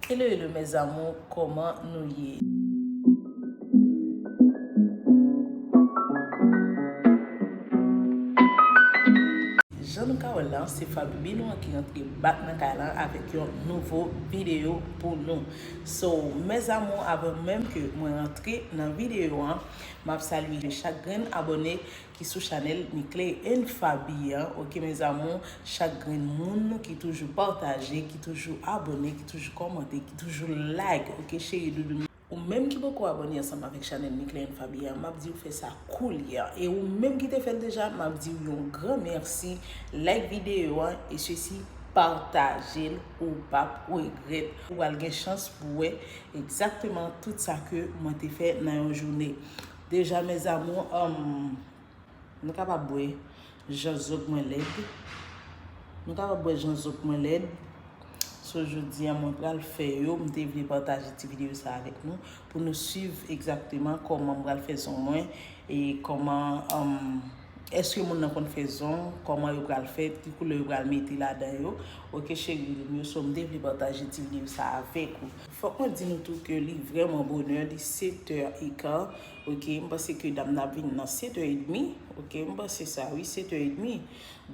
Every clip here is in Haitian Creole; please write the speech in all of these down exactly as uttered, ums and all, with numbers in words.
Hello, hello mes amours, kòman nou ye? Jan nou ka wè la, se Faby Binou an ki rantre back nan kay la avèk yon nouvo videyo pou nou. So, mes amours, avan menm ke mwen rantre nan videyo an, m ap salye chak grenn abòne ki sou chanèl Mickley and Faby an, ok mes amours, chak grenn moun ki toujou pataje, ki toujou abòne, ki toujou kòmante, ki toujou like, ok cheri doudou m. Ou menm ki poko abòne ansanm avèk chanèl Mickley and Faby an, m ap di w fè sa koulye a. E ou menm ki te fè l deja, m ap di w yon gran mèsi. Like videyo an, e sesi pataje l, ou p ap regrèt. Ou pral gen chans pou wè egzakteman tout sa ke mwen te fè nan yon jounen. Deja mes amours, um, nou kapab wè jan zòk mwen lèd. Nou kapab wè jan zòk mwen lèd. So, jodi a, mwen pral fè yo. M te vle pataje ti videyo sa avèk nou pou nou swiv egzakteman kòman m pral fè zong mwen e kòman, um, èske moun nan konn fè zong, kòman yo pral fè, ki koulè yo pral mete ladan yo. Ok, cheri m yo, so m te vle pataje ti videyo sa avèk ou. Fòk mwen di nou tou ke li vrèman bonè, li sèt è e ka. Ok, m panse ke dam nan ap vin nan sèt è edmi. Ok, m panse sa, wi, sèt è edmi.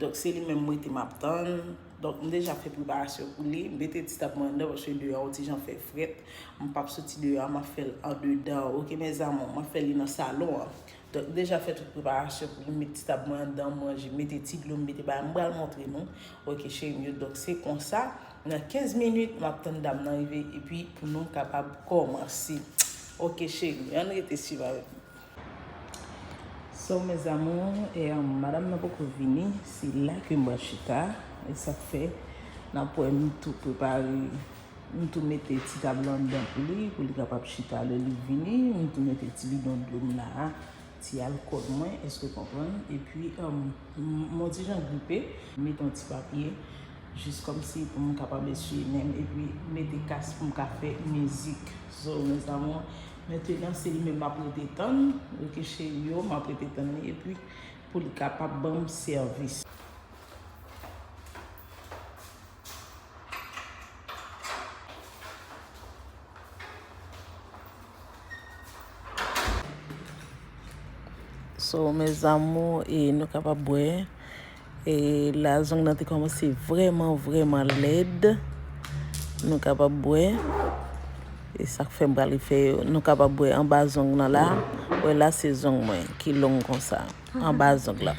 Donk, se li menm m rete m ap tann. Donk, m deja fè preparasyon pou li. M mete ti tab mwen anndan, paske deyò a yon ti jan fè frèt. M p ap soti deyò a, m ap fè l andedan. Ok, mes amours, m ap fè li nan salon an. Donk, m deja fè tout preparasyon pou li. M met ti tab mwen anndan, m ranje, m mete ti dlo, m mete bagay. M pral montre nou. Ok, cheri m yo. Donk, se konsa. Nan kenz minit, m ap tann dam nan rive epi pou nou kapab kòmanse. Ok, cheri, ann rete swiv avèk mwen. So, mes amours, e, um, madanm nan poko vini, se la ke m pral chita. E sa k fè, n ap wè m tou prepare, m tou mete ti tab la anndan pou li, pou li kapab chita lè li vini. M tou mete ti bidon dlo m la a. Ti alkòl mwen, èske w konprann? Epi, um, m, m on ti jan gripe, m mete on ti papye, jis kòmsi pou m kapab eswiye men m, epi m mete kas pou m ka fè mizik. So, mes amours, mentenan se li menm m ap rete tann, ok cheri yo, m ap rete tann li, epi pou li kapab ban m sèvis. So, mes amours, e nou kapab wè, e la zong nan te kòmanse vrèman, vrèman lèd. Nou kapab wè, e sa k fè m pral refè yo. Nou kapab wè anba zong nan la. Wè la se zong mwen ki long konsa. Anba zong la.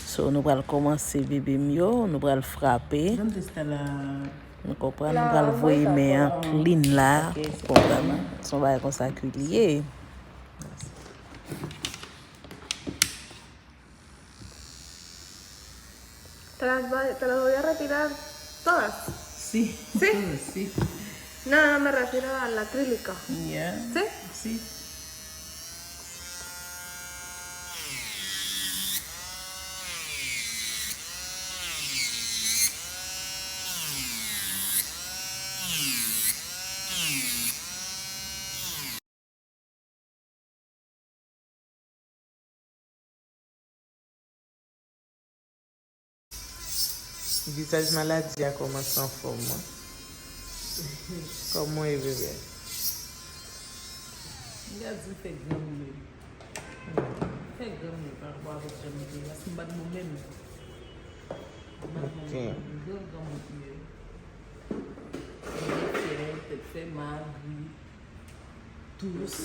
So, nou pral kòmanse bebe m yo, nou pral frape. Nou konprann, nou pral voye men an clean la, ou konprann? Se yon bagay konsa ke li ye. Te las, va- te las voy a retirar todas. Sí, sí. Sí. No, no, me refiero a la acrílica. Yeah. ¿Sí? Sí. Vizaj maladi a kòmanse anfòm, wi. Kòman w ye, bebe? M ka di m fè granmoun menm. M fè granmoun pa rapò avèk jan m ye, paske m pa t bon menm. M pa t bon menm, m pa t bon, gran granmoun m ye. M gen fyèv, tèt fè mal, grip, tous,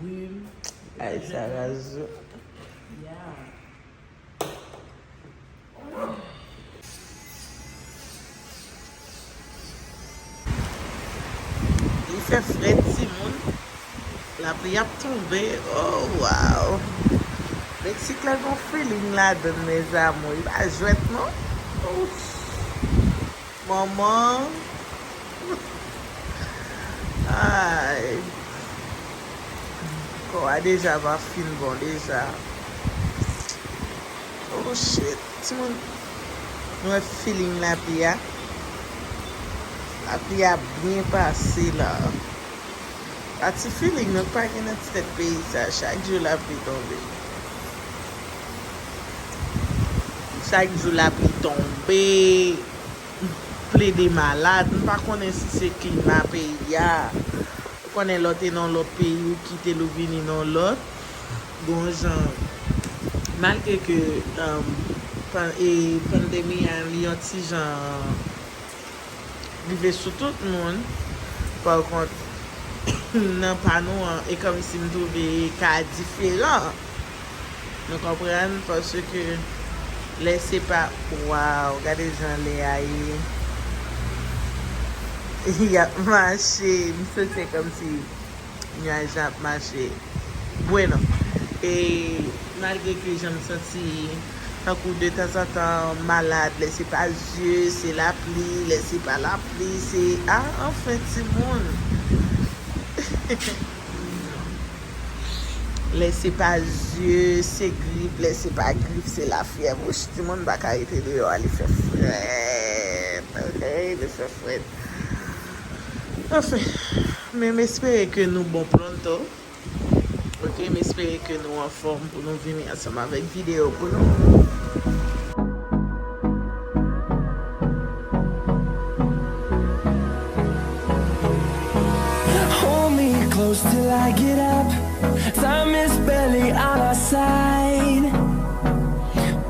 rim. Ay, sa razo. Ya. Li fè frèt, timoun. Lapli ap tonbe. Oh, wow! Meksik la gon feeling ladann, mes amours. Li pa jwèt, non. Ouf! Manman. Ay. Kò a deja pa fin bon deja. Oh shit. Timoun, nou wè feeling lapli a. Lapli a byen pase la. Pa ti feeling non k pa gen nan ti tèt peyi sa. Chak jou lapli tonbe. Chak jou lapli tonbe. plede malad. M pa konnen si se klima peyi a. Ou konnen lè w te nan yon lòt peyi, ou kite l, ou vini nan yon lòt. Gon jan, malgre ke, um, pan-, e pandemi a, li yon ti jan rive sou tout moun. Pa kont, nan pa nou an, e kòmsi m twouve ka diferan. Nou konprann? Paske lè se pa, waw, gade jan lè a ye. Y ap mache, m santi kòmsi nyaj la ap mache. Bueno, e malgre ke jan m santi tankou de tanzantan malad, lè se pa zye, se lapli, lè se pa lapli, se, a, anfen, timoun. Lè se pa zye, se grip, lè se pa grip, se lafyèv. Wouch, timoun pa ka rete deyò, li fè frèt. Ok, li fè frèt. Anfen, men m espere ke nou bon pronto. Ok, m espere ke nou anfòm pou nou vini ansanm avèk videyo pou nou. Hold me close till I get up. Time is barely on our side.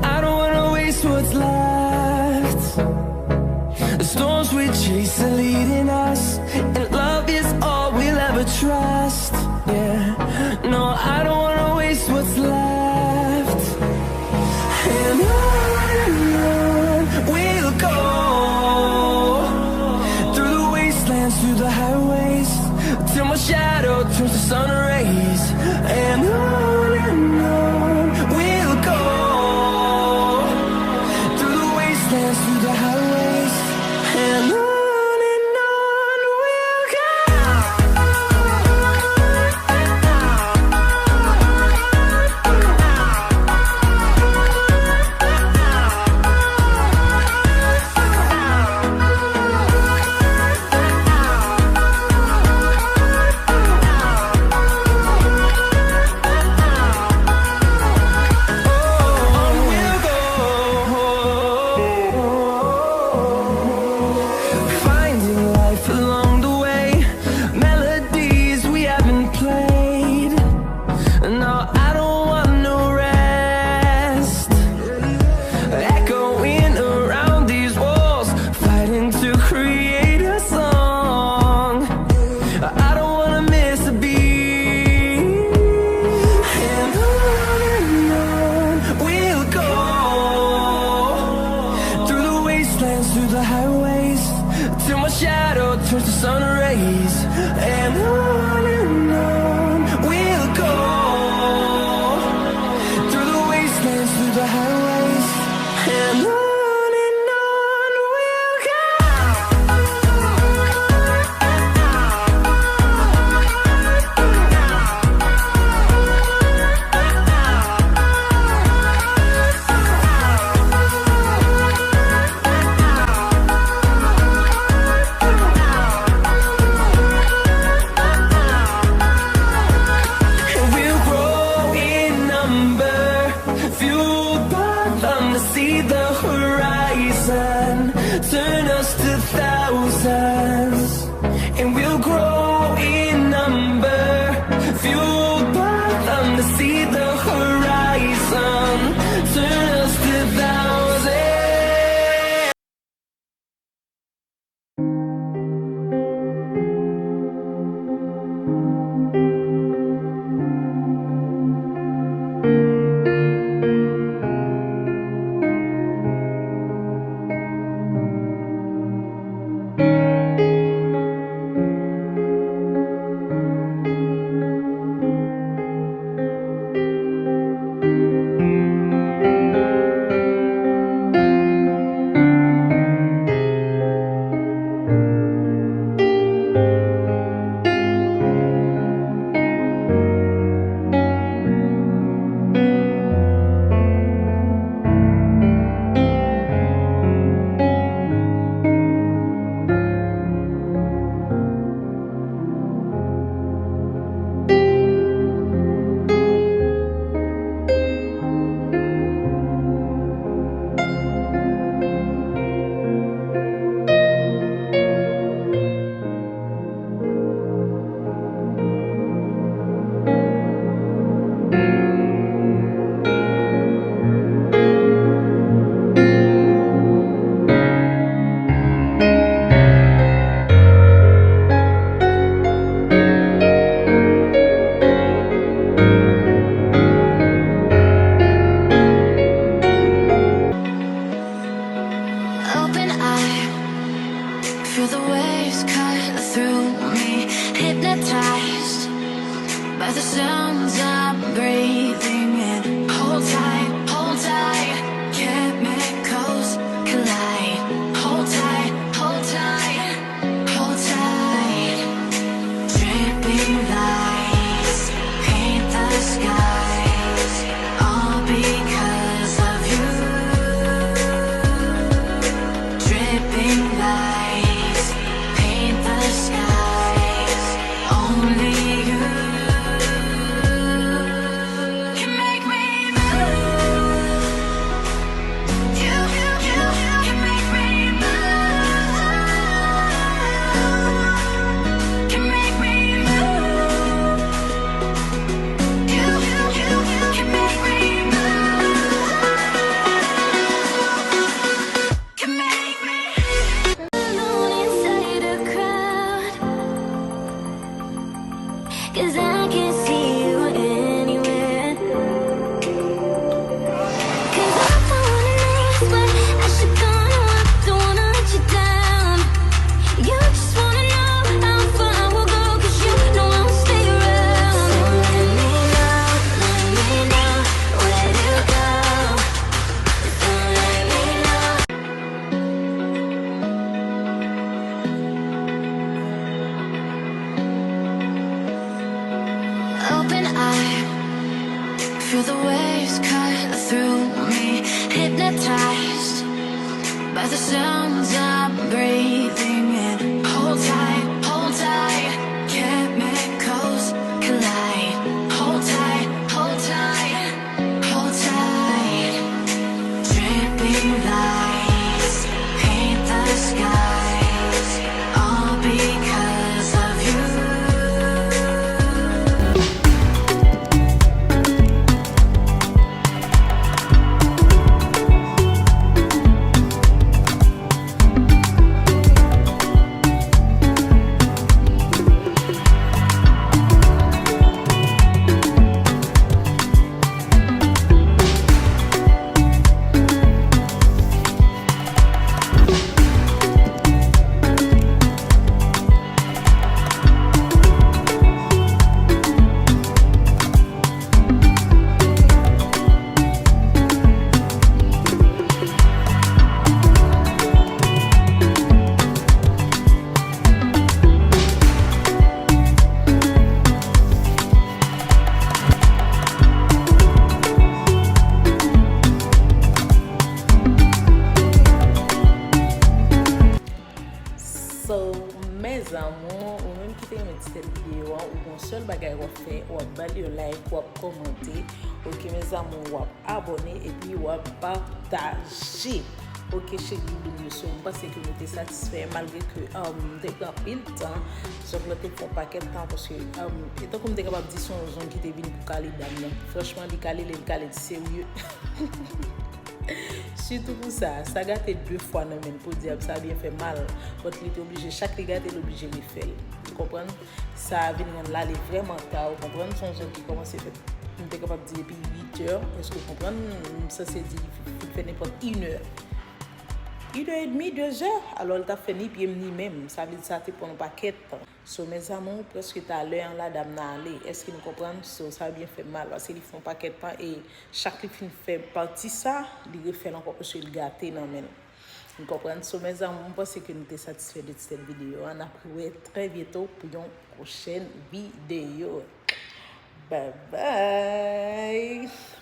I don't wanna waste what's left. The storms we chase are leading us, and love is all we'll ever trust. Yeah, no, I don't wanna waste what's left. And on and on we'll go, through the wastelands, through the highways, till my shadow turns to sun rays. And on and on we'll go, through the wastelands, through the highways, and on and on we'll go. Finding life along the way, melodies we haven't played. No, I don't want no rest. Echoing around these walls, fighting to create a song. I don't wanna miss a beat. And on and on we'll go, through the wastelands, through the highways, till my shadow turns to sun rays. And on and on we'll go, through the wastelands, through the highways, and on and on we'll go. Cut through me, hypnotized by the sounds I'm breathing in. Hold tight, hold tight, chemicals collide. Hold tight, hold tight, hold tight. Dripping lights paint the skies, all because of you. Dripping lights paint the skies. Only you can make me move. You, you, you can make me move. Can make me move. You, you, you, you can make me move. Can make me alone inside the crowd. 'Cause I can't see you anywhere. 'Cause I wanna know what's what. I should gonna walk, don't wanna let you down. You just wanna know how far we'll go, 'cause you know I'll stay around. So let me know, let me know where to go. So let me know. Open eye, feel the waves cut through me. Hypnotized by the sounds I'm breathing in. Hold tight, hold tight, chemicals collide. Hold tight, hold tight, hold tight. Dripping lights paint the skies, all because of you. So, mes amours, ou menm ki te renmen ti tèt videyo a, ou gon sèl bagay w ap fè, w ap ba l yon like, w ap kòmante. Ok, mes amours, w ap abòne epi w ap pataje. Ok, cheri doudou m yo, so, m panse ke nou te satisfè, malgre ke, um, m te pran anpil tan, zong lan te fè yon pakèt tan, paske, um, e tankou m te kapab di se yon zong ki te vin pou kale dam nan. Franchman, li kale, li kale serye. Sitou pou sa, sa gate de fwa nan men l, podyab, sa byen fè mal. But li te oblije, chak li gate, li oblije refè l. Ou konprann? Sa vin rann l ale vrèman ta, ou konprann? Se yon zong ki kòmanse fèt, m te kapab di depi uit è, èske w konprann? M sanse di li fin fè nenpòt inè. Inè edmi, dezè, alò l t ap fè ni pye m ni men m. Sa vle di sa te pran yon pakèt tan. So, mes amours, prèske talè an la dam nan ale. Èske nou konprann? So, sa byen fè m mal, paske li fè yon pakèt tan e chak li fin fè pati sa, li refè l ankò paske l gate nan men l. Nou konprann? So, mes amours, m panse ke nou te satisfè de ti tèt videyo a. N ap wè trè byento pou yon pwochèn videyo. Bye bye!